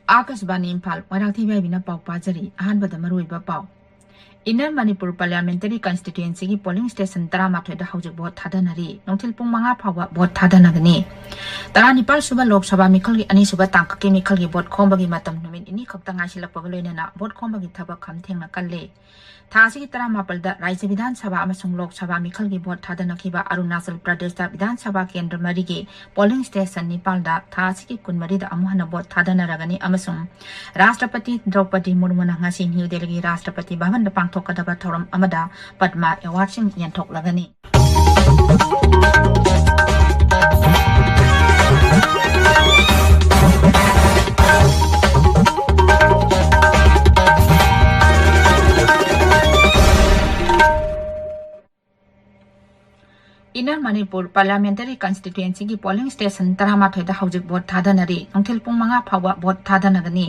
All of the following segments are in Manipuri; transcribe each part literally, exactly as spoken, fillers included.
ꯑꯥꯀꯥꯁꯕꯥꯅꯤ ꯏꯝꯐꯥꯜ, ꯃꯣꯏꯔꯥꯡꯊꯦꯝ ꯌꯥꯏꯕꯤꯅ ꯄꯥꯎ ꯄꯥꯖꯔꯤ꯫ ꯑꯍꯥꯟꯕꯗ ꯃꯔꯨꯑꯣꯏꯕ ꯄꯥꯎ꯫ Inner Manipur Parliamentary Constituencyꯒꯤ polling stationꯗ ꯍꯧꯖꯤꯛ vote ꯊꯥꯗꯅꯔꯤ꯫ ꯅꯨꯡꯊꯤꯜ ꯄꯨꯡ ꯃꯉꯥ ꯐꯥꯎꯕ vote ꯊꯥꯗꯅꯒꯅꯤ꯫ ꯇꯔꯥꯅꯤꯄꯥꯜ ꯁꯨꯕ ꯂꯣꯛ ꯁꯚꯥ ꯃꯤꯈꯜꯒꯤ ꯑꯅꯤꯁꯨꯕ ꯇꯥꯡꯀꯛꯀꯤ ꯃꯤꯈꯜꯒꯤ vote ꯈꯣꯝꯕꯒꯤ ꯃꯇꯝ ꯅꯨꯃꯤꯠ ꯅꯤꯅꯤ ꯈꯛꯇ ꯉꯥꯏꯁꯤꯜꯂꯛꯄꯒ ꯂꯣꯏꯅꯅ vote ꯈꯣꯝꯕꯒꯤ ꯊꯕꯛ ꯈꯝ ꯊꯦꯡꯅ ꯀꯜꯂꯦ꯫ ꯊꯥ ꯑꯁꯤꯒꯤ ꯇꯔꯥꯃꯥꯄꯜꯗ ꯔꯥꯖ꯭ꯌ ꯕꯤꯙꯥꯟ ꯁꯚꯥ ꯑꯃꯁꯨꯡ ꯂꯣꯛ ꯁꯚꯥ ꯃꯤꯈꯜꯒꯤ vote ꯊꯥꯗꯅꯈꯤꯕ ꯑꯔꯨꯅꯥꯆꯜ ꯄ꯭ꯔꯗꯦꯁꯇ ꯕꯤꯙꯥꯟ ꯁꯚꯥ ꯀꯦꯟꯗ꯭ꯔ ꯃꯔꯤꯒꯤ polling station ꯅꯤꯄꯥꯜꯗ ꯊꯥ ꯑꯁꯤꯒꯤ ꯀꯨꯟꯃꯔꯤꯗ ꯑꯃꯨꯛ ꯍꯟꯅ vote ꯊꯥꯗꯅꯔꯒꯅꯤ ꯑꯃꯁꯨꯡ ꯔꯥꯁꯇ꯭ꯔꯄꯇꯤ ꯗ꯭ꯔꯧꯄꯗꯤ ꯃꯨꯔꯃꯨꯅ ꯉꯁꯤ ꯅ꯭ꯌꯨ ꯗꯦꯜꯂꯤꯒꯤ ꯔꯥꯁꯇ꯭ꯔꯄꯇꯤ ꯚꯕꯟꯗ ꯄꯥꯡꯊꯣꯛꯀꯗꯕ ꯊꯧꯔꯝ ꯑꯃꯗ Padma awardꯁꯤꯡ ꯌꯦꯟꯊꯣꯛꯂꯒꯅꯤ꯫ Inner Manipur Parliamentary Constituencyꯒꯤ polling station ꯇꯔꯥꯃꯥꯊꯣꯏꯗ ꯍꯧꯖꯤꯛ vote ꯊꯥꯗꯅꯔꯤ꯫ ꯅꯨꯡꯊꯤꯜ ꯄꯨꯡ ꯃꯉꯥ ꯐꯥꯎꯕ vote ꯊꯥꯗꯅꯒꯅꯤ꯫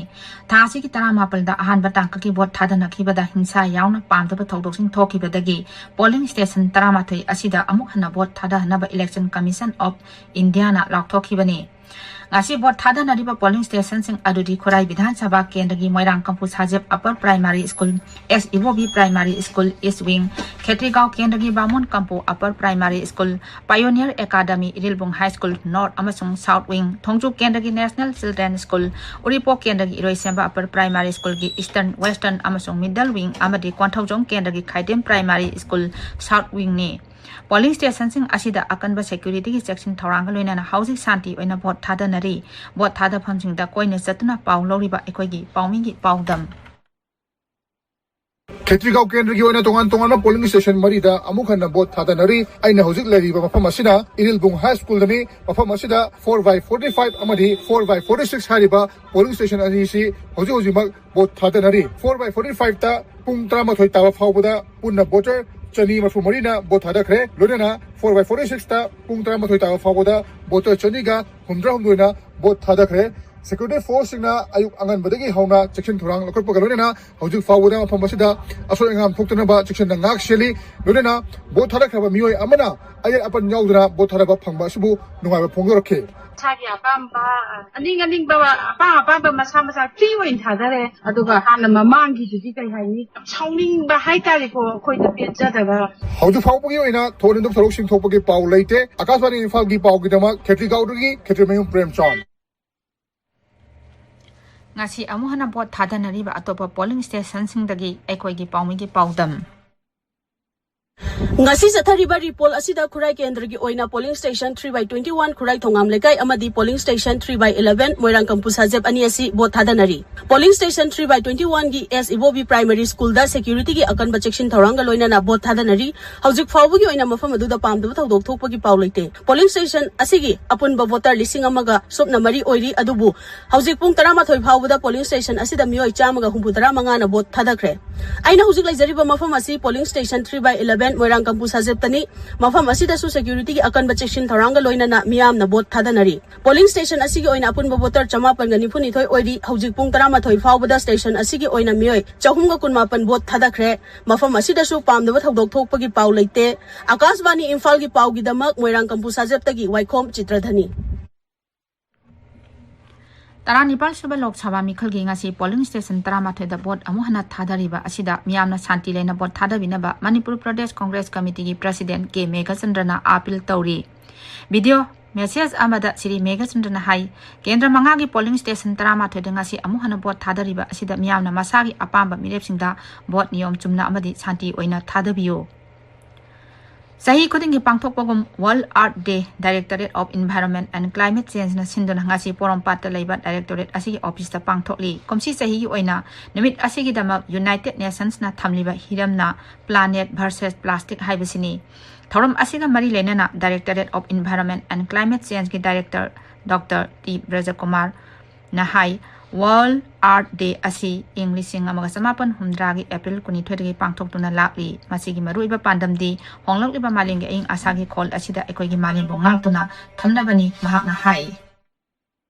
ꯊꯥ ꯑꯁꯤꯒꯤ ꯇꯔꯥꯃꯥꯄꯜꯗ ꯑꯍꯥꯟꯕ ꯇꯥꯡꯀꯛꯀꯤ vote ꯊꯥꯗꯅꯈꯤꯕꯗ ꯍꯤꯡꯁꯥ ꯌꯥꯎꯅ ꯄꯥꯝꯗꯕ ꯊꯧꯗꯣꯛꯁꯤꯡ ꯊꯣꯛꯈꯤꯕꯗꯒꯤ polling station ꯇꯔꯥꯃꯥꯊꯣꯏ ꯑꯁꯤꯗ ꯑꯃꯨꯛ ꯍꯟꯅ vote ꯊꯥꯗꯍꯟꯅꯕ Election Commission of Indiaꯅ ꯂꯥꯎꯊꯣꯛꯈꯤꯕꯅꯤ꯫ ꯉꯁꯤ vote ꯊꯥꯗꯅꯔꯤꯕ polling stationꯁꯤꯡ ꯑꯗꯨꯗꯤ ꯈꯨꯔꯥꯏ ꯕꯤꯙꯥꯟ ꯁꯚꯥ ꯀꯦꯟꯗ꯭ꯔꯒꯤ ꯃꯣꯏꯔꯥꯡ Kampu Sajeb Upper Primary School, S ꯏꯕꯣꯕꯤ Primary School East Wing, ꯈꯦꯇ꯭ꯔꯤꯒꯥꯎ ꯀꯦꯟꯗ꯭ꯔꯒꯤ ꯕꯥꯃꯣꯟ Kampu Upper Primary School, Pioneer Academy Irilbung High School North ꯑꯃꯁꯨꯡ South Wing, ꯊꯣꯡꯖꯨ ꯀꯦꯟꯗ꯭ꯔꯒꯤ National Children's School, ꯎꯔꯤꯄꯣꯛ ꯀꯦꯟꯗ꯭ꯔꯒꯤ ꯏꯔꯣꯏꯁꯦꯝꯕ Upper Primary Schoolꯒꯤ Eastern, Western ꯑꯃꯁꯨꯡ Middle Wing ꯑꯃꯗꯤ ꯀꯣꯟꯊꯧꯖꯝ ꯀꯦꯟꯗ꯭ꯔꯒꯤ ꯈꯥꯏꯗꯦꯝ Primary School South Wingꯅꯤ꯫ Polling stationꯁꯤꯡ ꯑꯁꯤꯗ ꯑꯀꯟꯕ securityꯒꯤ ꯆꯦꯛꯁꯤꯟ ꯊꯧꯔꯥꯡꯒ ꯂꯣꯏꯅꯅ ꯍꯧꯖꯤꯛ ꯁꯥꯟꯇꯤ ꯑꯣꯏꯅ vote ꯊꯥꯗꯅꯔꯤ꯫ Vote ꯊꯥꯗꯐꯝꯁꯤꯡꯗ ꯀꯣꯏꯅ ꯆꯠꯇꯨꯅ ꯄꯥꯎ ꯂꯧꯔꯤꯕ ꯑꯩꯈꯣꯏꯒꯤ ꯄꯥꯎꯃꯤꯒꯤ ꯄꯥꯎꯗꯝ꯫ ꯈꯦꯇ꯭ꯔꯤꯒꯥꯎ ꯀꯦꯟꯗ꯭ꯔꯒꯤ ꯑꯣꯏꯅ ꯇꯣꯉꯥꯟ ꯇꯣꯉꯥꯟꯕ polling station ꯃꯔꯤꯗ ꯑꯃꯨꯛ ꯍꯟꯅ vote ꯊꯥꯗꯅꯔꯤ꯫ ꯑꯩꯅ ꯍꯧꯖꯤꯛ ꯂꯩꯔꯤꯕ ꯃꯐꯝ ꯑꯁꯤꯅ ꯏꯔꯤꯜꯕꯨꯡ High Schoolꯗꯅꯤ꯫ ꯃꯐꯝ ꯑꯁꯤꯗ four by forty five ꯑꯃꯗꯤ four by forty six ꯍꯥꯏꯔꯤꯕ polling station ꯑꯅꯤꯁꯤ ꯍꯧꯖꯤꯛ ꯍꯧꯖꯤꯛꯃꯛ vote ꯊꯥꯗꯅꯔꯤ꯫ Four by forty fiveꯇ ꯄꯨꯡ ꯇꯔꯥꯃꯥꯊꯣꯏ ꯇꯥꯕ ꯐꯥꯎꯕꯗ ꯄꯨꯟꯅ voter ꯆꯅꯤ ꯃꯔꯐꯨ ꯃꯔꯤꯅ vote ꯊꯥꯗꯈ꯭ꯔꯦ꯫ ꯂꯣꯏꯅꯅ four by forty sixꯇ ꯄꯨꯡ ꯇꯔꯥꯃꯥꯊꯣꯏ ꯇꯥꯕ ꯐꯥꯎꯕꯗ voter ꯆꯅꯤꯒ ꯍꯨꯝꯗ꯭ꯔꯥ ꯍꯨꯝꯗꯣꯏꯅ vote ꯊꯥꯗꯈ꯭ꯔꯦ꯫ Security force ꯁꯤꯡꯅ ꯑꯌꯨꯛ ꯑꯉꯟꯕꯗꯒꯤ ꯍꯧꯅ ꯆꯦꯛꯁꯤꯟ ꯊꯧꯔꯥꯡ ꯂꯧꯈꯠꯄꯒ ꯂꯣꯏꯅꯅ ꯍꯧꯖꯤꯛ ꯐꯥꯎꯕꯗ ꯃꯐꯝ ꯑꯁꯤꯗ ꯑꯁꯣꯏ ꯑꯉꯥꯝ ꯊꯣꯛꯇꯅꯕ ꯆꯦꯛꯁꯤꯟꯅ ꯉꯥꯛ ꯁꯦꯜꯂꯤ꯫ ꯂꯣꯏꯅꯅ ꯚꯣꯠ ꯊꯥꯗꯈ꯭ꯔꯕ ꯃꯤꯑꯣꯏ ꯑꯃꯅ ꯑꯌꯦꯠ ꯑꯄꯟ ꯌꯥꯎꯗꯅ ꯚꯣꯠ ꯊꯥꯗꯕ ꯐꯪꯕ ꯑꯁꯤꯕꯨ ꯅꯨꯡꯉꯥꯏꯕ ꯐꯣꯡꯗꯣꯔꯛꯈꯤ꯫ ꯃꯁꯥꯒꯤ ꯑꯄꯥꯝꯕ, ꯑꯅꯤꯡ ꯑꯅꯤꯡꯕ, ꯑꯄꯥꯝ ꯑꯄꯥꯝꯕ ꯃꯁꯥ ꯃꯁꯥ free ꯑꯣꯏꯅ ꯊꯥꯗꯔꯦ꯫ ꯑꯗꯨꯒ ꯍꯥꯟꯅ ꯃꯃꯥꯡꯒꯤꯗꯨꯗꯤ ꯀꯩ ꯍꯥꯏꯅꯤ, ꯌꯥꯝ ꯁꯥꯎꯅꯤꯡꯕ ꯍꯥꯏꯇꯥꯔꯦꯀꯣ, ꯑꯩꯈꯣꯏꯗ ꯄꯦꯟꯖꯗꯕ꯫ ꯍꯧꯖꯤꯛ ꯐꯥꯎꯕꯒꯤ ꯑꯣꯏꯅ ꯊꯧꯑꯣꯟ ꯑꯗꯨ ꯊꯧꯗꯣꯛꯁꯤꯡ ꯊꯣꯛꯄꯒꯤ ꯄꯥꯎ ꯂꯩꯇꯦ꯫ ꯑꯥꯀꯥꯁꯕꯥꯅꯤ ꯏꯝꯐꯥꯜꯒꯤ ꯄꯥꯎꯒꯤꯗꯃꯛ ꯈꯦꯇ꯭ꯔꯤꯒꯥꯎꯗꯒꯤ ꯈꯦꯇ꯭ꯔꯤꯃꯌꯨꯝ ꯄ꯭ꯔꯦꯝꯆꯥꯟ꯫ ꯉꯁꯤ ꯑꯃꯨꯛ ꯍꯟꯅ ꯚꯣꯠ ꯊꯥꯗꯅꯔꯤꯕ ꯑꯇꯣꯞꯄ polling station ꯁꯤꯡꯗꯒꯤ ꯑꯩꯈꯣꯏꯒꯤ ꯄꯥꯎꯃꯤꯒꯤ ꯄꯥꯎꯗꯝ꯫ ꯉꯁꯤ ꯆꯠꯊꯔꯤꯕ ꯔꯤꯄꯣꯜ ꯑꯁꯤꯗ ꯈꯨꯔꯥꯏ ꯀꯦꯟꯗ꯭ꯔꯒꯤ ꯑꯣꯏꯅ polling station three by twenty one ꯈꯨꯔꯥꯏ ꯊꯣꯉꯥꯝ ꯂꯩꯀꯥꯏ ꯑꯃꯗꯤ polling station three by eleven ꯃꯣꯏꯔꯥꯡ ꯀꯝꯄꯨ ꯁꯥꯖꯦꯞ ꯑꯅꯤ ꯑꯁꯤ vote ꯊꯥꯗꯅꯔꯤ꯫ Polling station three by twenty one ꯒꯤ ꯑꯦꯁ ꯏꯕꯣꯕꯤ Primary School ꯗ security ꯒꯤ ꯑꯀꯟꯕ ꯆꯦꯛꯁꯤꯟ ꯊꯧꯔꯥꯡꯒ ꯂꯣꯏꯅꯅ ꯚꯣꯠ ꯊꯥꯗꯅꯔꯤ꯫ ꯍꯧꯖꯤꯛ ꯐꯥꯎꯕꯒꯤ ꯑꯣꯏꯅ ꯃꯐꯝ ꯑꯗꯨꯗ ꯄꯥꯝꯗꯕ ꯊꯧꯗꯣꯛ ꯊꯣꯛꯄꯒꯤ ꯄꯥꯎ ꯂꯩꯇꯦ꯫ Polling station ꯑꯁꯤꯒꯤ ꯑꯄꯨꯟꯕ voter ꯂꯤꯁꯤꯡ ꯑꯃꯒ ꯁꯨꯞꯅ ꯃꯔꯤ ꯑꯣꯏꯔꯤ, ꯑꯗꯨꯕꯨ ꯍꯧꯖꯤꯛ ꯄꯨꯡ ꯇꯔꯥꯃꯥꯊꯣꯏ ꯐꯥꯎꯕꯗ polling station ꯑꯁꯤꯗ ꯃꯤꯑꯣꯏ ꯆꯥꯝꯃꯒ ꯍꯨꯝꯐꯨ ꯇꯔꯥ ꯃꯉꯥꯅ ꯚꯣꯠ ꯊꯥꯗꯈ꯭ꯔꯦ꯫ ꯑꯩꯅ ꯍꯧꯖꯤꯛ ꯂꯩꯖꯔꯤꯕ ꯃꯐꯝ ꯑꯁꯤ polling station three by eleven ꯃꯣꯏꯔꯥꯡ ꯀꯝꯄꯨ ꯁꯥꯖꯦꯞꯇꯅꯤ꯫ ꯃꯐꯝ ꯑꯁꯤꯗꯁꯨ security ꯒꯤ ꯑꯀꯟꯕ ꯆꯦꯛꯁꯤꯟ ꯊꯧꯔꯥꯡꯒ ꯂꯣꯏꯅꯅ ꯃꯤꯌꯥꯝꯅ ꯚꯣꯠ ꯊꯥꯗꯅꯔꯤ꯫ Polling station ꯑꯁꯤꯒꯤ ꯑꯣꯏꯅ ꯑꯄꯨꯟꯕ voter ꯆꯃꯥꯄꯟꯒ ꯅꯤꯐꯨ ꯅꯤꯊꯣꯏ ꯑꯣꯏꯔꯤ꯫ ꯍꯧꯖꯤꯛ ꯄꯨꯡ ꯇꯔꯥꯃꯥꯊꯣꯏ ꯐꯥꯎꯕꯗ station ꯑꯁꯤꯒꯤ ꯑꯣꯏꯅ ꯃꯤꯑꯣꯏ ꯆꯍꯨꯝꯒ ꯀꯨꯟꯃꯥꯄꯟ ꯚꯣꯠ ꯊꯥꯗꯈ꯭ꯔꯦ꯫ ꯃꯐꯝ ꯑꯁꯤꯗꯁꯨ ꯄꯥꯝꯗꯕ ꯊꯧꯗꯣꯛ ꯊꯣꯛꯄꯒꯤ ꯄꯥꯎ ꯂꯩꯇꯦ꯫ ꯑꯥꯀꯥꯁꯕꯥꯅꯤ ꯏꯝꯐꯥꯜꯒꯤ ꯄꯥꯎꯒꯤꯗꯃꯛ ꯃꯣꯏꯔꯥꯡ ꯀꯝꯄꯨ ꯁꯥꯖꯦꯞꯇꯒꯤ ꯋꯥꯏꯈꯣꯝ ꯆꯤꯇ꯭ꯔꯙꯅꯤ꯫ ꯇꯔꯥꯅꯤꯄꯥꯜ ꯁꯨꯕ ꯂꯣꯛ ꯁꯚꯥ ꯃꯤꯈꯜꯒꯤ ꯉꯁꯤ polling station ꯇꯔꯥꯃꯥꯊꯣꯏꯗ ꯚꯣꯠ ꯑꯃꯨꯛ ꯍꯟꯅ ꯊꯥꯗꯔꯤꯕ ꯑꯁꯤꯗ ꯃꯤꯌꯥꯝꯅ ꯁꯥꯟꯇꯤ ꯂꯩꯅ ꯚꯣꯠ ꯊꯥꯗꯕꯤꯅꯕ ꯃꯅꯤꯄꯨꯔ ꯄ꯭ꯔꯗꯦꯁ ꯀꯣꯡꯒ꯭ꯔꯦꯁ ꯀꯃꯤꯇꯤꯒꯤ president ꯀꯦ ꯃꯦꯘꯆꯟꯗ꯭ꯔꯅ appeal ꯇꯧꯔꯤ꯫ Video message ꯑꯃꯗ ꯁ꯭ꯔꯤ ꯃꯦꯘꯆꯟꯗ꯭ꯔꯅ ꯍꯥꯏ, ꯀꯦꯟꯗ꯭ꯔ ꯃꯉꯥꯒꯤ polling station ꯇꯔꯥꯃꯥꯊꯣꯏꯗ ꯉꯁꯤ ꯑꯃꯨꯛ ꯍꯟꯅ ꯚꯣꯠ ꯊꯥꯗꯔꯤꯕ ꯑꯁꯤꯗ ꯃꯤꯌꯥꯝꯅ ꯃꯁꯥꯒꯤ ꯑꯄꯥꯝꯕ ꯃꯤꯔꯦꯞꯁꯤꯡꯗ ꯚꯣꯠ ꯅꯤꯌꯣꯝ ꯆꯨꯝꯅ ꯑꯃꯗꯤ ꯁꯥꯟꯇꯤ ꯑꯣꯏꯅ ꯊꯥꯗꯕꯤꯌꯨ꯫ ꯆꯍꯤ ꯈꯨꯗꯤꯡꯒꯤ ꯄꯥꯡꯊꯣꯛꯄꯒꯨꯝ World Earth Day Directorate of Environment and Climate Change ꯅ ꯁꯤꯟꯗꯨꯅ ꯉꯁꯤ ꯄꯣꯔꯣꯝꯄꯥꯠꯇ ꯂꯩꯕ directorate ꯑꯁꯤꯒꯤ office ꯇ ꯄꯥꯡꯊꯣꯛꯂꯤ꯫ ꯀꯨꯝꯁꯤ ꯆꯍꯤꯒꯤ ꯑꯣꯏꯅ ꯅꯨꯃꯤꯠ ꯑꯁꯤꯒꯤꯗꯃꯛ United Nations ꯅ ꯊꯝꯂꯤꯕ ꯍꯤꯔꯝꯅ Planet versus Plastic ꯍꯥꯏꯕꯁꯤꯅꯤ꯫ ꯊꯧꯔꯝ ꯑꯁꯤꯒ ꯃꯔꯤ ꯂꯩꯅꯅ Directorate of Environment and Climate Change ꯒꯤ director Doctor ꯇꯤ ꯕ꯭ꯔꯖꯀꯨꯃꯥꯔ ꯅ ꯍꯥꯏ, World Earth Day ꯑꯁꯤ ꯏꯪ ꯂꯤꯁꯤꯡ ꯑꯃꯒ ꯆꯃꯥꯄꯟ ꯍꯨꯝꯗ꯭ꯔꯥꯒꯤ April ꯀꯨꯟꯅꯤꯊꯣꯏꯗꯒꯤ ꯄꯥꯡꯊꯣꯛꯇꯨꯅ ꯂꯥꯛꯂꯤ꯫ ꯃꯁꯤꯒꯤ ꯃꯔꯨꯑꯣꯏꯕ ꯄꯥꯟꯗꯝꯗꯤ ꯍꯣꯡꯂꯛꯂꯤꯕ ꯃꯥꯂꯦꯝꯒꯤ ꯑꯏꯪ ꯑꯁꯥꯒꯤ ꯈꯣꯜ ꯑꯁꯤꯗ ꯑꯩꯈꯣꯏꯒꯤ ꯃꯥꯂꯦꯝꯕꯨ ꯉꯥꯛꯇꯨꯅ ꯊꯝꯅꯕꯅꯤ, ꯃꯍꯥꯛꯅ ꯍꯥꯏ꯫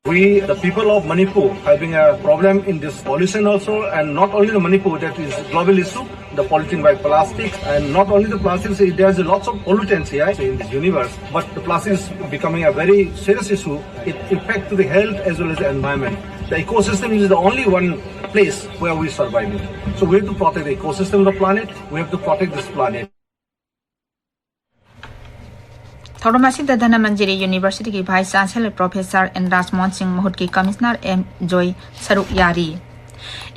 We, the people of Manipur, having a problem in this pollution also, and not only the Manipur, that is global issue, the polluting by plastics, and not only the plastics, there's lots of pollutants here in this universe, but the plastic is becoming a very serious issue. It impacts to the health as well as the environment. The ecosystem is the only one place where we survive. So we have to protect the ecosystem of the planet, we have to protect this planet. ꯊꯧꯔꯝ ꯑꯁꯤꯗ ꯙꯅꯃꯟꯖꯤꯔꯤ ꯌꯨꯅꯤꯚꯔꯁꯤꯇꯤꯒꯤ ꯚꯥꯏꯁ ꯆꯥꯟꯁꯦꯂꯔ ꯄ꯭ꯔꯣꯐꯦꯁꯔ ꯑꯦꯟ ꯔꯥꯖꯃꯣꯍꯟ ꯁꯤꯡ, ꯃꯍꯨꯠꯀꯤ ꯀꯃꯤꯁꯅꯔ ꯑꯦꯝ ꯖꯣꯏ ꯁꯔꯨꯛ ꯌꯥꯔꯤ꯫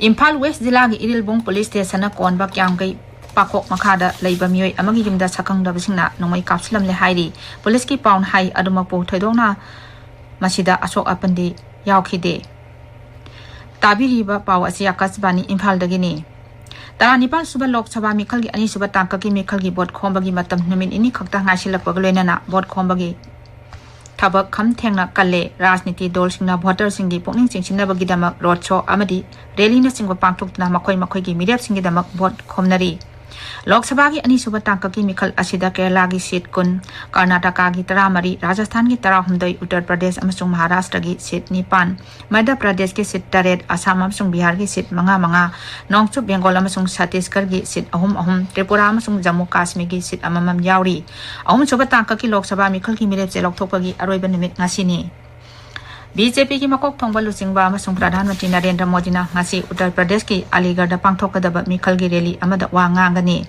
ꯏꯝꯐꯥꯜ ꯋꯦꯁ ꯖꯤꯂꯥꯒꯤ ꯏꯔꯤꯜꯕꯨꯡ ꯄꯨꯂꯤꯁ ꯁ꯭ꯇꯦꯁꯟꯅ ꯀꯣꯟꯕ ꯀ꯭ꯌꯥꯝꯒꯩ ꯄꯥꯈꯣꯛ ꯃꯈꯥꯗ ꯂꯩꯕ ꯃꯤꯑꯣꯏ ꯑꯃꯒꯤ ꯌꯨꯝꯗ ꯁꯛꯈꯪꯗꯕꯁꯤꯡꯅ ꯅꯣꯡꯃꯩ ꯀꯥꯞꯁꯤꯜꯂꯝꯂꯦ ꯍꯥꯏꯔꯤ꯫ ꯄꯨꯂꯤꯁꯀꯤ ꯄꯥꯎꯅ ꯍꯥꯏ, ꯑꯗꯨꯃꯛꯄꯨ ꯊꯣꯏꯗꯣꯛꯅ ꯃꯁꯤꯗ ꯑꯁꯣꯛ ꯑꯄꯟꯗꯤ ꯌꯥꯎꯈꯤꯗꯦ꯫ ꯇꯥꯕꯤꯔꯤꯕ ꯄꯥꯎ ꯑꯁꯤ ꯑꯀꯥꯁꯕꯥꯅꯤ ꯏꯝꯐꯥꯜꯗꯒꯤꯅꯤ꯫ ꯇꯔꯥꯅꯤꯄꯥꯜ ꯁꯨꯕ ꯂꯣꯛ ꯁꯚꯥ ꯃꯤꯈꯜꯒꯤ ꯑꯅꯤꯁꯨꯕ ꯇꯥꯡꯀꯛꯀꯤ ꯃꯤꯈꯜꯒꯤ ꯚꯣꯠ ꯈꯣꯝꯕꯒꯤ ꯃꯇꯝ ꯅꯨꯃꯤꯠ ꯅꯤꯅꯤ ꯈꯛꯇ ꯉꯥꯏꯁꯤꯜꯂꯛꯄꯒ ꯂꯣꯏꯅꯅ ꯚꯣꯠ ꯈꯣꯝꯕꯒꯤ ꯊꯕꯛ ꯈꯝ ꯊꯦꯡꯅ ꯀꯜꯂꯦ꯫ ꯔꯥꯖꯅꯤꯇꯤ ꯗꯜꯁꯤꯡꯅ ꯚꯣꯇꯔꯁꯤꯡꯒꯤ ꯄꯨꯛꯅꯤꯡ ꯆꯤꯡꯁꯤꯟꯅꯕꯒꯤꯗꯃꯛ ꯔꯣꯗ ꯁꯣ ꯑꯃꯗꯤ ꯔꯦꯂꯤꯅꯆꯤꯡꯕ ꯄꯥꯡꯊꯣꯛꯇꯨꯅ ꯃꯈꯣꯏ ꯃꯈꯣꯏꯒꯤ ꯃꯤꯔꯦꯞꯁꯤꯡꯒꯤꯗꯃꯛ ꯚꯣꯠ ꯈꯣꯝꯅꯔꯤ꯫ ꯂꯣꯛ ꯁꯚꯥꯒꯤ ꯑꯅꯤꯁꯨꯕ ꯇꯥꯡꯀꯛꯀꯤ ꯃꯤꯈꯜ ꯑꯁꯤꯗ ꯀꯦꯔꯂꯥꯒꯤ ꯁꯤꯠ ꯀꯨꯟ, ꯀꯔꯅꯥꯇꯀꯥꯒꯤ ꯇꯔꯥꯃꯔꯤ, ꯔꯥꯖꯁꯊꯥꯟꯒꯤ ꯇꯔꯥꯍꯨꯝꯗꯣꯏ, ꯎꯠꯇꯔ ꯄ꯭ꯔꯗꯦꯁ ꯑꯃꯁꯨꯡ ꯃꯍꯥꯔꯥꯁꯇ꯭ꯔꯒꯤ ꯁꯤꯠ ꯅꯤꯄꯥꯟ, ꯃꯙ꯭ꯌ ꯄ꯭ꯔꯗꯦꯁꯀꯤ ꯁꯤꯠ ꯇꯔꯦꯠ, ꯑꯁꯥꯝ ꯑꯃꯁꯨꯡ ꯕꯤꯍꯥꯔꯒꯤ ꯁꯤꯠ ꯃꯉꯥ ꯃꯉꯥ, ꯅꯣꯡꯆꯨꯞ ꯕꯦꯡꯒꯣꯜ ꯑꯃꯁꯨꯡ ꯁꯠꯇꯤꯁꯒꯔꯒꯤ ꯁꯤꯠ ꯑꯍꯨꯝ ꯑꯍꯨꯝ, ꯇ꯭ꯔꯤꯄꯨꯔꯥ ꯑꯃꯁꯨꯡ ꯖꯝꯃꯨ ꯀꯥꯁꯃꯤꯔꯒꯤ ꯁꯤꯠ ꯑꯃꯃꯝ ꯌꯥꯎꯔꯤ꯫ ꯑꯍꯨꯝꯁꯨꯕ ꯇꯥꯡꯀꯛꯀꯤ ꯂꯣꯛ ꯁꯚꯥ ꯃꯤꯈꯜꯒꯤ ꯃꯤꯔꯦꯞ ꯆꯦ ꯂꯧꯊꯣꯛꯄꯒꯤ ꯑꯔꯣꯏꯕ ꯅꯨꯃꯤꯠ ꯉꯁꯤꯅꯤ꯫ ꯕꯤ ꯖꯦ ꯄꯤꯒꯤ ꯃꯀꯣꯛ ꯊꯣꯡꯕ ꯂꯨꯆꯤꯡꯕ ꯑꯃꯁꯨꯡ ꯄ꯭ꯔꯙꯥꯟ ꯃꯟꯇ꯭ꯔꯤ ꯅꯔꯦꯟꯗ꯭ꯔ ꯃꯣꯗꯤꯅ ꯉꯁꯤ ꯎꯠꯇꯔ ꯄ꯭ꯔꯗꯦꯁꯀꯤ ꯑꯂꯤꯒꯔꯗ ꯄꯥꯡꯊꯣꯛꯀꯗꯕ ꯃꯤꯈꯜꯒꯤ ꯔꯦꯂꯤ ꯑꯃꯗ ꯋꯥ ꯉꯥꯡꯒꯅꯤ꯫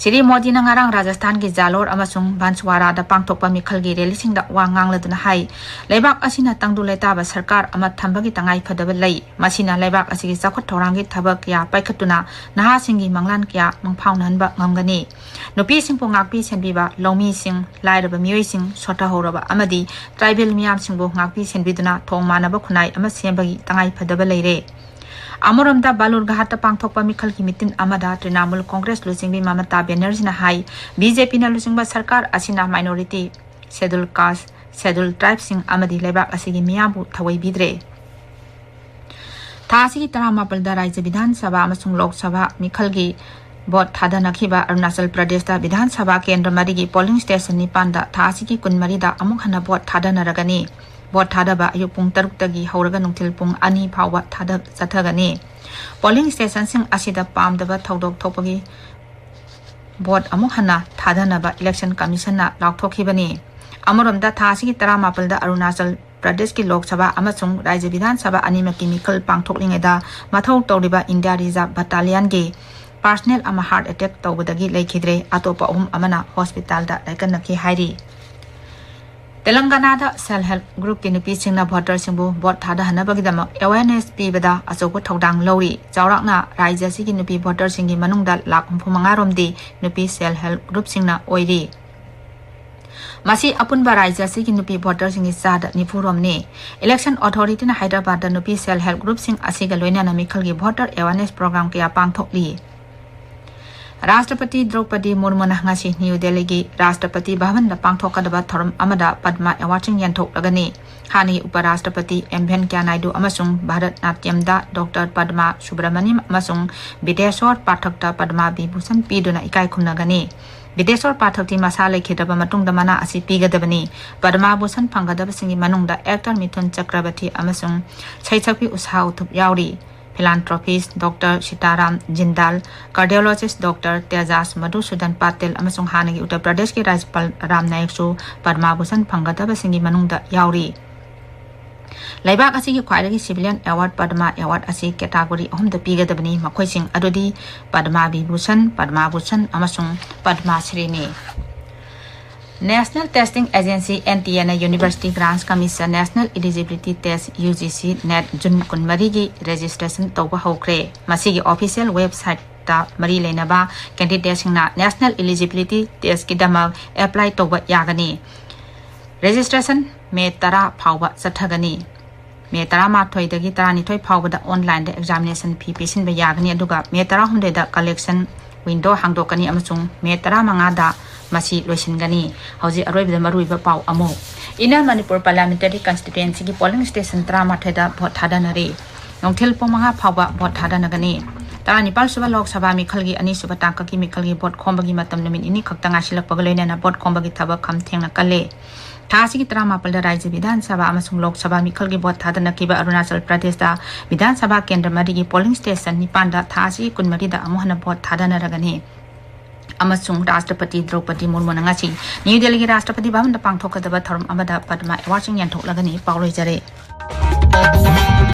ꯁ꯭ꯔꯤ ꯃꯣꯗꯤꯅ ꯉꯔꯥꯡ ꯔꯥꯖꯁꯊꯥꯟꯒꯤ ꯖꯥꯂꯣꯔ ꯑꯃꯁꯨꯡ ꯕꯟꯁꯋꯥꯔꯥꯗ ꯄꯥꯡꯊꯣꯛꯄ ꯃꯤꯈꯜꯒꯤ ꯔꯦꯂꯤꯁꯤꯡꯗ ꯋꯥ ꯉꯥꯡꯂꯗꯨꯅ ꯍꯥꯏ, ꯂꯩꯕꯥꯛ ꯑꯁꯤꯅ ꯇꯪꯗꯨ ꯂꯩꯇꯥꯕ ꯁꯔꯀꯥꯔ ꯑꯃ ꯊꯝꯕꯒꯤ ꯇꯉꯥꯏ ꯐꯗꯕ ꯂꯩ꯫ ꯃꯁꯤꯅ ꯂꯩꯕꯥꯛ ꯑꯁꯤꯒꯤ ꯆꯥꯎꯈꯠ ꯊꯧꯔꯥꯡꯒꯤ ꯊꯕꯛ ꯀꯌꯥ ꯄꯥꯏꯈꯠꯇꯨꯅ ꯅꯍꯥꯁꯤꯡꯒꯤ ꯃꯪꯂꯥꯟ ꯀꯌꯥ ꯃꯪꯐꯥꯎꯅꯍꯟꯕ ꯉꯝꯒꯅꯤ꯫ ꯅꯨꯄꯤꯁꯤꯡꯕꯨ ꯉꯥꯛꯄꯤ ꯁꯦꯟꯕꯤꯕ, ꯂꯧꯃꯤꯁꯤꯡ, ꯂꯥꯏꯔꯕ ꯃꯤꯑꯣꯏꯁꯤꯡ, ꯁꯣꯠꯊꯍꯧꯔꯕ ꯑꯃꯗꯤ ꯇ꯭ꯔꯥꯏꯕꯦꯜ ꯃꯤꯌꯥꯝꯁꯤꯡꯕꯨ ꯉꯥꯛꯄꯤ ꯁꯦꯟꯕꯤꯗꯨꯅ ꯊꯣꯡ ꯃꯥꯟꯅꯕ ꯈꯨꯟꯅꯥꯏ ꯑꯃ ꯁꯦꯝꯕꯒꯤ ꯇꯉꯥꯏ ꯐꯗꯕ ꯂꯩꯔꯦ꯫ ꯑꯃꯔꯣꯝꯗ ꯕꯥꯂꯨꯔꯒꯍꯥꯠꯇ ꯄꯥꯡꯊꯣꯛꯄ ꯃꯤꯈꯜꯒꯤ ꯃꯤꯇꯤꯟ ꯑꯃꯗ ꯇ꯭ꯔꯤꯅꯥꯃꯨꯜ ꯀꯣꯡꯒ꯭ꯔꯦꯁ ꯂꯨꯆꯤꯡꯕꯤ ꯃꯃꯇꯥ ꯕꯦꯅꯔꯖꯤꯅ ꯍꯥꯏ, ꯕꯤ ꯖꯦ ꯄꯤꯅ ꯂꯨꯆꯤꯡꯕ ꯁꯔꯀꯥꯔ ꯑꯁꯤꯅ ꯃꯥꯏꯅꯣꯔꯤꯇꯤ, ꯁꯦꯗꯨꯜ ꯀꯥꯁ, ꯁꯦꯗꯨꯜ ꯇ꯭ꯔꯥꯏꯕꯁꯤꯡ ꯑꯃꯗꯤ ꯂꯩꯕꯥꯛ ꯑꯁꯤꯒꯤ ꯃꯤꯌꯥꯝꯕꯨ ꯊꯑꯣꯏꯕꯤꯗ꯭ꯔꯦ꯫ ꯊꯥ ꯑꯁꯤꯒꯤ ꯇꯔꯥꯃꯥꯄꯜꯗ ꯔꯥꯖ꯭ꯌ ꯕꯤꯙꯥꯟ ꯁꯚꯥ ꯑꯃꯁꯨꯡ ꯂꯣꯛ ꯁꯚꯥ ꯃꯤꯈꯜꯒꯤ ꯚꯣꯠ ꯊꯥꯗꯅꯈꯤꯕ ꯑꯔꯨꯅꯥꯆꯜ ꯄ꯭ꯔꯗꯦꯁꯇ ꯕꯤꯙꯥꯟ ꯁꯚꯥ ꯀꯦꯟꯗ꯭ꯔ ꯃꯔꯤꯒꯤ ꯄꯣꯂꯤꯡ ꯁ꯭ꯇꯦꯁꯟ ꯅꯤꯄꯥꯟꯗ ꯊꯥ ꯑꯁꯤꯒꯤ ꯀꯨꯟꯃꯔꯤꯗ ꯑꯃꯨꯛ ꯍꯟꯅ ꯚꯣꯠ ꯊꯥꯗꯅꯔꯒꯅꯤ꯫ ꯚꯣꯠ ꯊꯥꯗꯕ ꯑꯌꯨꯛ ꯄꯨꯡ ꯇꯔꯨꯛꯇꯒꯤ ꯍꯧꯔꯒ ꯅꯨꯡꯊꯤꯜ ꯄꯨꯡ ꯑꯅꯤ ꯐꯥꯎꯕ ꯊꯥꯗ-, ꯆꯠꯊꯒꯅꯤ꯫ ꯄꯣꯂꯤꯡ ꯁ꯭ꯇꯦꯁꯟꯁꯤꯡ ꯑꯁꯤꯗ ꯄꯥꯝꯗꯕ ꯊꯧꯗꯣꯛ ꯊꯣꯛꯄꯒꯤ ꯚꯣꯠ ꯑꯃꯨꯛ ꯍꯟꯅ ꯊꯥꯗꯅꯕ ꯏꯂꯦꯛꯁꯟ ꯀꯃꯤꯁꯟꯅ ꯂꯥꯎꯊꯣꯛꯈꯤꯕꯅꯤ꯫ ꯑꯃꯔꯣꯝꯗ, ꯊꯥ ꯑꯁꯤꯒꯤ ꯇꯔꯥꯃꯥꯄꯜꯗ ꯑꯔꯨꯅꯥꯆꯜ ꯄ꯭ꯔꯗꯦꯁꯀꯤ ꯂꯣꯛ ꯁꯚꯥ ꯑꯃꯁꯨꯡ ꯔꯥꯖ꯭ꯌ ꯕꯤꯙꯥꯟ ꯁꯚꯥ ꯑꯅꯤꯃꯛꯀꯤ ꯃꯤꯈꯜ ꯄꯥꯡꯊꯣꯛꯂꯤꯉꯩꯗ ꯃꯊꯧ ꯇꯧꯔꯤꯕ ꯏꯟꯗꯤꯌꯥ ꯔꯤꯖꯥꯔꯚ ꯕꯠꯇꯥꯂꯤꯌꯟꯒꯤ ꯄꯥꯔꯁꯅꯦꯜ ꯑꯃ ꯍꯥꯔꯠ ꯑꯦꯇꯦꯛ ꯇꯧꯕꯗꯒꯤ ꯂꯩꯈꯤꯗ꯭ꯔꯦ꯫ ꯑꯇꯣꯞꯄ ꯑꯍꯨꯝ ꯑꯃꯅ ꯍꯣꯁꯄꯤꯇꯥꯜꯗ ꯂꯥꯏꯀꯠꯅꯈꯤ ꯍꯥꯏꯔꯤ꯫ ꯇꯦꯂꯪꯒꯅꯥꯗ ꯁꯦꯜꯐ ꯍꯦꯜꯞ ꯒ꯭ꯔꯨꯞꯀꯤ ꯅꯨꯄꯤꯁꯤꯡꯅ ꯚꯣꯇꯔꯁꯤꯡꯕꯨ ꯚꯣꯠ ꯊꯥꯗꯍꯟꯅꯕꯒꯤꯗꯃꯛ ꯑꯦꯋꯦꯌꯔꯅꯦꯁ ꯄꯤꯕꯗ ꯑꯆꯧꯕ ꯊꯧꯗꯥꯡ ꯂꯧꯔꯤ꯫ ꯆꯥꯎꯔꯥꯛꯅ ꯔꯥꯖ꯭ꯌ ꯑꯁꯤꯒꯤ ꯅꯨꯄꯤ ꯚꯣꯇꯔꯁꯤꯡꯒꯤ ꯃꯅꯨꯡꯗ ꯂꯥꯈ ꯍꯨꯝꯐꯨ ꯃꯉꯥ ꯔꯣꯝꯗꯤ ꯅꯨꯄꯤ ꯁꯦꯜꯐ ꯍꯦꯜꯞ ꯒ꯭ꯔꯨꯞꯁꯤꯡꯅ ꯑꯣꯏꯔꯤ꯫ ꯃꯁꯤ ꯑꯄꯨꯟꯕ ꯔꯥꯖ꯭ꯌ ꯑꯁꯤꯒꯤ ꯅꯨꯄꯤ ꯚꯣꯇꯔꯁꯤꯡꯒꯤ ꯆꯥꯗ ꯅꯤꯐꯨ ꯔꯣꯝꯅꯤ꯫ ꯏꯂꯦꯛꯁꯟ ꯑꯣꯊꯣꯔꯤꯇꯤꯅ ꯍꯥꯏꯗ꯭ꯔꯕꯥꯗꯇ ꯅꯨꯄꯤ ꯁꯦꯜꯐ ꯍꯦꯜꯞ ꯒ꯭ꯔꯨꯞꯁꯤꯡ ꯑꯁꯤꯒ ꯂꯣꯏꯅꯅ ꯃꯤꯈꯜꯒꯤ ꯚꯣꯇꯔ ꯑꯦꯋꯦꯌꯔꯅꯦꯁ ꯄ꯭ꯔꯣꯒ꯭ꯔꯥꯝ ꯀꯌꯥ ꯄꯥꯡꯊꯣꯛꯂꯤ꯫ ꯔꯥꯁꯇ꯭ꯔꯄꯇꯤ ꯗ꯭ꯔꯧꯄꯗꯤ ꯃꯨꯔꯃꯨꯅ ꯉꯁꯤ ꯅ꯭ꯌꯨ ꯗꯦꯜꯂꯤꯒꯤ ꯔꯥꯁꯇ꯭ꯔꯄꯇꯤ ꯚꯕꯟꯗ ꯄꯥꯡꯊꯣꯛꯀꯗꯕ ꯊꯧꯔꯝ ꯑꯃꯗ ꯄꯗꯃ ꯑꯦꯋꯥꯔꯗꯁꯤꯡ ꯌꯦꯟꯊꯣꯛꯂꯒꯅꯤ꯫ ꯍꯥꯟꯅꯒꯤ ꯎꯄ ꯔꯥꯁꯇ꯭ꯔꯄꯇꯤ ꯑꯦꯝ ꯚꯦꯟꯀꯌꯥ ꯅꯥꯏꯗꯨ ꯑꯃꯁꯨꯡ ꯚꯥꯔꯠ ꯅꯥꯇ꯭ꯌꯝꯗ ꯗꯣꯛꯇꯔ ꯄꯗꯃ ꯁꯨꯕ꯭ꯔꯃꯅꯤꯌꯝ ꯑꯃꯁꯨꯡ ꯕꯤꯗꯦꯁꯣꯔ ꯄꯥꯊꯛꯇ ꯄꯗꯃ ꯕꯤꯚꯨꯁꯟ ꯄꯤꯗꯨꯅ ꯏꯀꯥꯏ ꯈꯨꯝꯅꯒꯅꯤ꯫ ꯕꯤꯗꯦꯁꯣꯔ ꯄꯥꯊꯛꯇꯤ ꯃꯁꯥ ꯂꯩꯈꯤꯗ꯭ꯔꯕ ꯃꯇꯨꯡꯗ ꯃꯅꯥ ꯑꯁꯤ ꯄꯤꯒꯗꯕꯅꯤ꯫ ꯄꯗꯃ ꯚꯨꯁꯟ ꯐꯪꯒꯗꯕꯁꯤꯡꯒꯤ ꯃꯅꯨꯡꯗ ꯑꯦꯛꯇꯔ ꯃꯤꯊꯨꯟ ꯆꯀ꯭ꯔꯕꯔꯇꯤ ꯑꯃꯁꯨꯡ ꯁꯩꯁꯛꯄꯤ ꯎꯁꯥ ꯎꯊꯨꯞ ꯌꯥꯎꯔꯤ꯫ ꯐꯤꯂꯥꯟꯊ꯭ꯔꯣꯄꯤꯁ ꯗꯣꯛꯇꯔ ꯁꯤꯇꯥꯔꯥꯝ ꯖꯤꯟꯗꯥꯜ, ꯀꯥꯔꯗꯤꯑꯣꯂꯣꯖꯤꯁ ꯗꯣꯛꯇꯔ ꯇꯦꯖꯥꯁ ꯃꯙꯨꯁꯨꯗꯟ ꯄꯥꯇꯤꯜ ꯑꯃꯁꯨꯡ ꯍꯥꯟꯅꯒꯤ ꯎꯠꯇꯔ ꯄ꯭ꯔꯗꯦꯁꯀꯤ ꯔꯥꯖ꯭ꯌꯄꯥꯜ ꯔꯥꯝ ꯅꯥꯌꯛꯁꯨ ꯄꯗꯃ ꯚꯨꯁꯟ ꯐꯪꯒꯗꯕꯁꯤꯡꯒꯤ ꯃꯅꯨꯡꯗ ꯌꯥꯎꯔꯤ꯫ ꯂꯩꯕꯥꯛ ꯑꯁꯤꯒꯤ ꯈ꯭ꯋꯥꯏꯗꯒꯤ ꯁꯤꯚꯤꯂꯤꯌꯟ ꯑꯦꯋꯥꯔꯗ ꯄꯗꯃ ꯑꯦꯋꯥꯔꯗ ꯑꯁꯤ ꯀꯦꯇꯥꯒꯣꯔꯤ ꯑꯍꯨꯝꯗ ꯄꯤꯒꯗꯕꯅꯤ꯫ ꯃꯈꯣꯏꯁꯤꯡ ꯑꯗꯨꯗꯤ ꯄꯗꯃ ꯚꯤꯚꯨꯁꯟ, ꯄꯗꯃ ꯚꯨꯁꯟ ꯑꯃꯁꯨꯡ ꯄꯗꯃ ꯁ꯭ꯔꯤꯅꯤ꯫ National Testing Agency, NTAꯅ University Grants Commission National Eligibility Test, UGC NET, June ꯀꯨꯟꯃꯔꯤꯒꯤ ꯔꯦꯖꯤꯁꯇ꯭ꯔꯦꯁꯟ ꯇꯧꯕ ꯍꯧꯈ꯭ꯔꯦ꯫ ꯃꯁꯤꯒꯤ ꯑꯣꯐꯤꯁꯤꯌꯦꯜ ꯋꯦꯕꯁꯥꯏꯠꯇ ꯃꯔꯤ ꯂꯩꯅꯕ ꯀꯦꯟꯗꯤꯗꯦꯠꯁꯤꯡꯅ ꯅꯦꯁꯅꯦꯜ ꯏꯂꯤꯖꯤꯕꯤꯂꯤꯇꯤ ꯇꯦꯁꯀꯤꯗꯃꯛ ꯑꯦꯄ꯭ꯂꯥꯏ ꯇꯧꯕ ꯌꯥꯒꯅꯤ꯫ ꯔꯦꯖꯤꯁꯇ꯭ꯔꯦꯁꯟ ꯃꯦ ꯇꯔꯥ ꯐꯥꯎꯕ ꯆꯠꯊꯒꯅꯤ꯫ ꯃꯦ ꯇꯔꯥꯃꯥꯊꯣꯏꯗꯒꯤ ꯇꯔꯥꯅꯤꯊꯣꯏ ꯐꯥꯎꯕꯗ ꯑꯣꯟꯂꯥꯏꯟꯗ ꯑꯦꯛꯖꯥꯃꯤꯅꯦꯁꯟ ꯐꯤ ꯄꯤꯁꯤꯟꯕ ꯌꯥꯒꯅꯤ, ꯑꯗꯨꯒ ꯃꯦ ꯇꯔꯥꯍꯨꯝꯗꯣꯏꯗ ꯀꯂꯦꯛꯁꯟ ꯋꯤꯟꯗꯣ ꯍꯥꯡꯗꯣꯛꯀꯅꯤ ꯑꯃꯁꯨꯡ ꯃꯦ ꯇꯔꯥꯃꯉꯥꯗ ꯃꯁꯤ ꯂꯣꯏꯁꯤꯟꯒꯅꯤ꯫ ꯍꯧꯖꯤꯛ ꯑꯔꯣꯏꯕꯗ ꯃꯔꯨꯑꯣꯏꯕ ꯄꯥꯎ ꯑꯃꯨꯛ꯫ ꯏꯟꯅꯔ ꯃꯅꯤꯄꯨꯔ ꯄꯥꯔꯂꯤꯌꯥꯃꯦꯟꯇꯔꯤ ꯀꯟꯁꯇꯤꯇ꯭ꯋꯦꯟꯁꯤꯒꯤ ꯄꯣꯂꯤꯡ ꯁ꯭ꯇꯦꯁꯟ ꯇꯔꯥꯃꯥꯊꯣꯏꯗ ꯚꯣꯠ ꯊꯥꯗꯅꯔꯤ꯫ ꯅꯨꯡꯊꯤꯜ ꯄꯨꯡ ꯃꯉꯥ ꯐꯥꯎꯕ ꯚꯣꯠ ꯊꯥꯗꯅꯒꯅꯤ꯫ ꯇꯔꯥꯅꯤꯄꯥꯜ ꯁꯨꯕ ꯂꯣꯛ ꯁꯚꯥ ꯃꯤꯈꯜꯒꯤ ꯑꯅꯤꯁꯨꯕ ꯇꯥꯡꯀꯛꯀꯤ ꯃꯤꯈꯜꯒꯤ ꯚꯣꯠ ꯈꯣꯝꯕꯒꯤ ꯃꯇꯝ ꯅꯨꯃꯤꯠ ꯅꯤꯅꯤ ꯈꯛꯇ ꯉꯥꯏꯁꯤꯜꯂꯛꯄꯒ ꯂꯣꯏꯅꯅ ꯚꯣꯠ ꯈꯣꯝꯕꯒꯤ ꯊꯕꯛ ꯈꯝ ꯊꯦꯡꯅ ꯀꯜꯂꯦ꯫ ꯊꯥ ꯑꯁꯤꯒꯤ ꯇꯔꯥꯃꯥꯄꯜꯗ ꯔꯥꯖ꯭ꯌ ꯕꯤꯙꯥꯟ ꯁꯚꯥ ꯑꯃꯁꯨꯡ ꯂꯣꯛ ꯁꯚꯥ ꯃꯤꯈꯜꯒꯤ ꯚꯣꯠ ꯊꯥꯗꯅꯈꯤꯕ ꯑꯔꯨꯅꯥꯆꯜ ꯄ꯭ꯔꯗꯦꯁꯇ ꯕꯤꯙꯥꯟ ꯁꯚꯥ ꯀꯦꯟꯗ꯭ꯔ ꯃꯔꯤꯒꯤ ꯄꯣꯂꯤꯡ ꯁ꯭ꯇꯦꯁꯟ ꯅꯤꯄꯥꯟꯗ ꯊꯥ ꯑꯁꯤꯒꯤ ꯀꯨꯟꯃꯔꯤꯗ ꯑꯃꯨꯛ ꯍꯟꯅ ꯚꯣꯠ ꯊꯥꯗꯅꯔꯒꯅꯤ꯫ ꯑꯃꯁꯨꯡ ꯔꯥꯁꯇ꯭ꯔꯄꯇꯤ ꯗ꯭ꯔꯧꯄꯗꯤ ꯃꯨꯔꯃꯨꯅ ꯉꯁꯤ ꯅ꯭ꯌꯨ ꯗꯦꯜꯂꯤꯒꯤ ꯔꯥꯁꯇ꯭ꯔꯄꯇꯤ ꯚꯕꯟꯗ ꯄꯥꯡꯊꯣꯛꯀꯗꯕ ꯊꯧꯔꯝ ꯑꯃꯗ ꯄꯗꯃ ꯑꯦꯋꯥꯔꯗꯁꯤꯡ ꯌꯦꯟꯊꯣꯛꯂꯒꯅꯤ꯫ ꯄꯥꯎ ꯂꯣꯏꯖꯔꯦ꯫